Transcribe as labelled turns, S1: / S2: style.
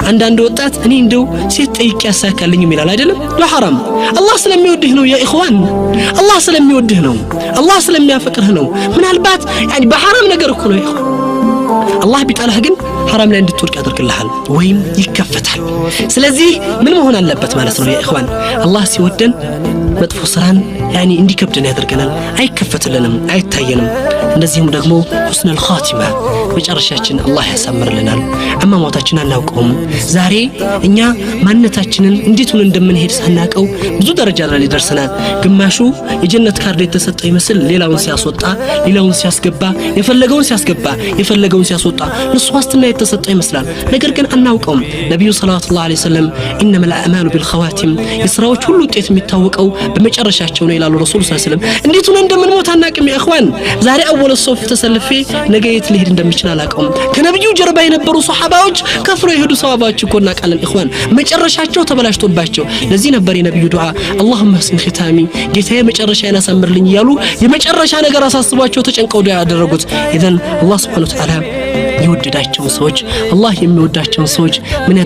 S1: አንዳንድ ወጣት እኔ እንደው ሴት ጠይቄ ያሳካልኝም ይላል፣ አይደለም? ለሐራም። አላህ ስለሚወድህ ነው يا إخوان፣ አላህ ስለሚወድህ ነው። አላህ ስለሚያፈቅርህ ነው። ምናልባት يعني በሐራም ነገር እኮ ነው يا إخوان። አላህ ቢጠላህ ግን ሐራም ላይ እንድትወድቅ ያደርግልሃል ወይም ይከፈታል። ስለዚህ ምን መሆን አለበት ማለት ነው يا إخوان? አላህ ሲወደን መጥፎ ስራን يعني እንዲከብደን ያደርገናል። አይከፈትልንም፣ አይታየንም። እንደዚሁም ደግሞ حسن الخاتمة፣ መጨረሻችን አላህ ያሳምርልናል። አሟሟታችን አናውቀውም። ዛሬ እኛ ማንነታችንን እንዴት ሆነን እንደምንሄድ ሳናውቀው ብዙ ደረጃ ላይ ደርሰናል። ግማሹ የጀነት ካርድ የተሰጠው ይመስል ሌላውን ሲያስወጣ፣ ሌላውን ሲያስገባ፣ የፈለገውን ሲያስገባ፣ የፈለገውን ሲያስወጣ እሱ ዋስትና የተሰጠው ይመስላል። ነገር ግን አናውቀውም። ነቢዩ صلى الله عليه وسلم إنما الأعمال بالخواتيم፣ የስራዎች ሁሉ ውጤት የሚታወቀው በመጨረሻቸው ነው ይላሉ ረሱሉ صلى الله عليه وسلم። እንዴት ሆነን እንደምንሞት አናውቅም። يا إخوان፣ ዛሬ أول صف ተሰልፌ ነገ የት ልሄድ እንደምችል አላውቀውም። ከነቢዩ ጀርባ የነበሩ ሶሐባዎች፣ ከፍሮ የሄዱ ሰሃባዎች እኮ እናውቃለን። إخوان፣ መጨረሻቸው ተበላሽቶባቸው። ለዚህ ነበር የነቢዩ ዱዓ اللهم أحسن ختامي፣ ጌታዬ መጨረሻዬን አሳምርልኝ እያሉ የመጨረሻ ነገር አሳስቧቸው ተጨንቀው ዱዓ ያደረጉት። إذن አላህ سبحانه وتعالى የወደዳቸውን ሰዎች፣ አላህ የሚወዳቸውን ሰዎች ምን